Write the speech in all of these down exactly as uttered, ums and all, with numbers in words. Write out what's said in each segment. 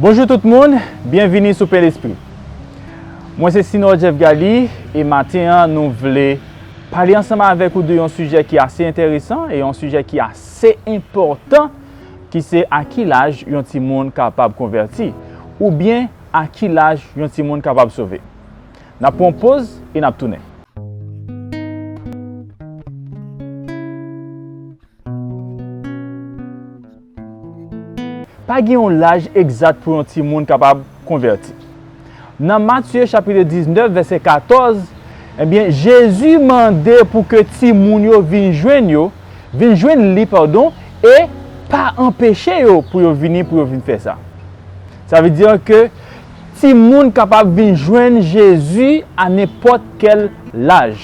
Bonjou tout moun, byenvini sou Pen Lespri. Mwen se Sinor Jeff Gally, e maten an nou vle pale ansanm avèk ou de yon sijè ki ase enteresan e yon sijè ki ase enpòtan, ki se a ki laj yon timoun kapab konvèti, oubyen a ki laj yon timoun kapab sove. N ap pran yon poz e n ap tounen. Pa gen yon laj egzak pou yon timoun kapab konvèti. Nan Matye chapit diznèf, vèsè katòz, ebyen, Jezi mande pou ke timoun yo vin jwenn yo, vin jwenn li, padon, e pa anpeche yo pou yo vini, pou yo vin fè sa. Sa vle di ke timoun kapab vin jwenn Jezi a nenpòt kèl laj.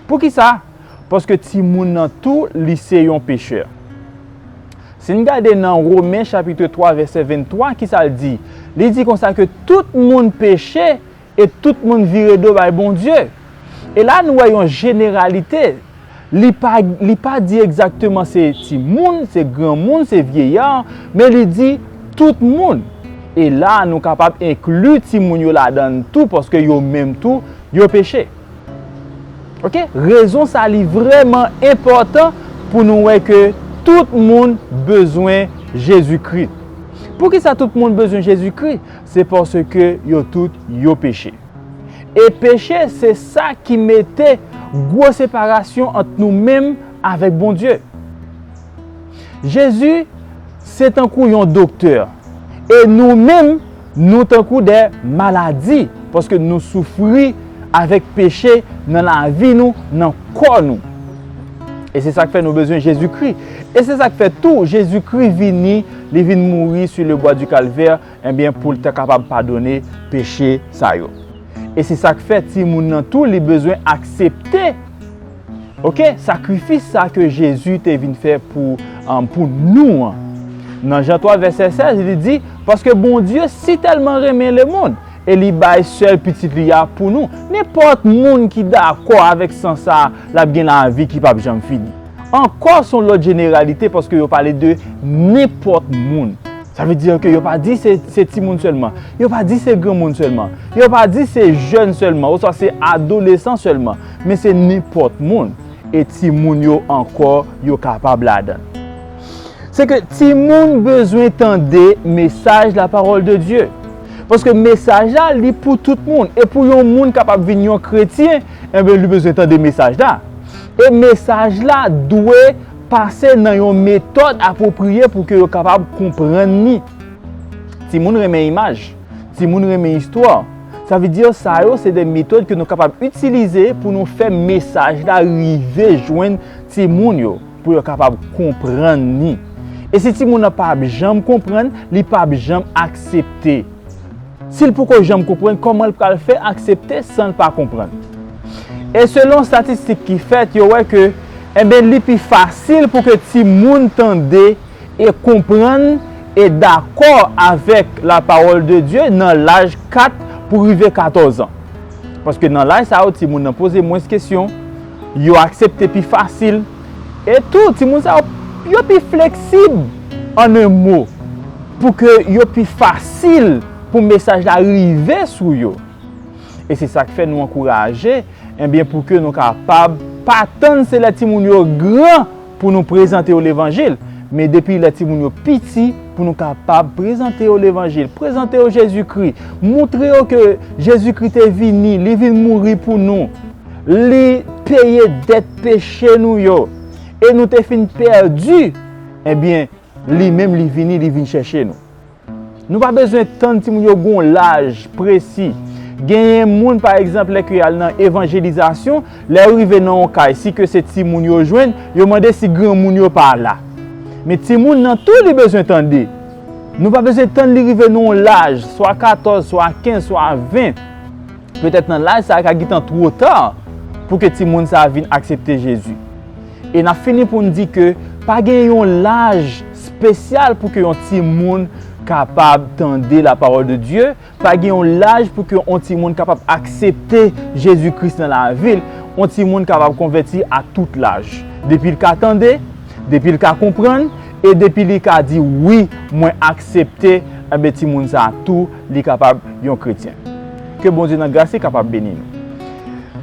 Poukisa? Paske timoun nan tou, li se yon pechè. Si n gade nan Women chapit twa, vèsè venntwa, kisa l di? Li di konsa ke tout moun peche e tout moun vire do bay Bondye. E la nou wè yon jeneralite. Li pa, li pa di egzakteman se timoun, se granmoun, se vyeya, men li di tout moun. E la nou kapab enkli timoun yo ladan l tou, paske yo menm tou, yo peche. Oke? Rezon sa li vrèman enpòtan pou nou wè ke tout moun bezwen Jezikri. Poukisa tout moun bezwen Jezikri? Se paske yo tout, yo peche. E peche, se sa ki mete gwo separasyon ant nou menm avèk Bondye. Jezi, se tankou yon doktè. E nou menm, nou tankou de maladi, paske nou soufri avèk peche nan lavi nou, nan kò nou. E se sa k fè nou bezwen Jezikri. E se sa k fè tou, Jezikri vini, li vin mouri sur le bois du calvaire, ebyen, pou l ta kapab padone peche sa yo. E se sa k fè timoun nan tou, li bezwen aksepte, oke, sakrifis sa ke Jezi te vin fè pou, um, pou nou an. Nan Jan twa, vèsè sèz, li di, paske Bondye si tèlman renmen lemonn, e li bay sèl pitit li a pou nou. Nenpòt moun ki dakò avèk sans sa, l ap gen lavi ki p ap janm fini. Ankò, se yon lòt jeneralite, paske yo pale de nenpòt moun. Sa vle di ke yo pa di se, se timoun sèlman. Yo pa di se granmoun sèlman. Yo pa di se jèn sèlman, oswa se adolesan sèlman. Men se nenpòt moun. E timoun yo ankò, yo kapab ladan l. Se ke timoun bezwen tande mesaj la parole de Dieu. Paske mesaj la, li pou tout moun. E pou yon moun kapab vin yon kretyen, enben, li bezwen tande mesaj la. E mesaj la dwe pase nan yon metòd apwopriye pou ke yo kapab konprann li. Timoun renmen imaj, timoun renmen istwa. Sa vle di sa yo se de metòd ke nou kapab itilize pou nou fè mesaj la rive jwenn timoun yo, pou yo kapab konprann li. E si timoun nan p ap janm konprann, li p ap janm aksepte. Si l poko janm konprann, kòman l pral fè aksepte san l pa konprann? E selon statistik ki fèt, yo wè ke, enben, li pi fasil pou ke timoun tande e konprann e dakò avèk la parole de Dieu nan laj kat pou rive katòz an. Paske nan laj sa yo, timoun nan poze mwens kesyon, yo aksepte pi fasil, e tou, timoun sa yo, yo pi fleksib, an en mo, pou ke yo pi fasil pou mesaj la rive sou yo. E se sa k fè nou ankouraje, enben, pou ke nou kapab pa tann se lè timoun yo gran pou nou prezante yo levanjil, men depi lè timoun yo piti, pou nou kapab prezante yo levanjil, prezante yo Jezikri, montre yo ke Jezikri te vini, li vin mouri pou nou, li peye dèt peche nou yo, e nou te fin pèdi, ebyen, li menm li vini, li vin chèche nou. Nou pa bezwen tann timoun yo gon laj presi. Genyen moun, pa egzanp, lè ke y al nan evanjelizasyon, lè yo rive nan yon kay, si ke se timoun yo jwenn, yo mande si granmoun yo pa la. Men timoun nan tou li bezwen tande. Nou pa bezwen tann li rive nan yon laj, swa katòz, swa kenz, swa ven. Petèt nan laj sa a ka gentan twò ta pou ke timoun sa a vin aksepte Jezi. E n ap fini pou n di ke pa gen yon laj espesyal pou ke yon timoun kapab tande la parole de Dieu, pa gen yon laj pou ke yon timoun kapab aksepte Jezi Kris nan lavi l, yon timoun kapab konvèti a tout laj. Depi l ka tande, depi l ka konprann, e depi li ka di, "Wi, mwen aksepte enben timoun sa a tou, li kapab yon kretyen. Ke Bondye nan gras li kapab beni nou.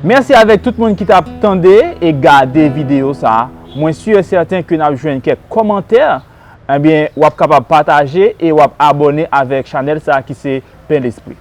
Mèsi avèk tout moun ki t ap tande e gade videyo sa a. Mwen si e sèten ke n ap jwenn kèk kòmantè, enben, w ap kapab pataje e w ap abòne avèk chanèl sa a ki se Pen Lespri.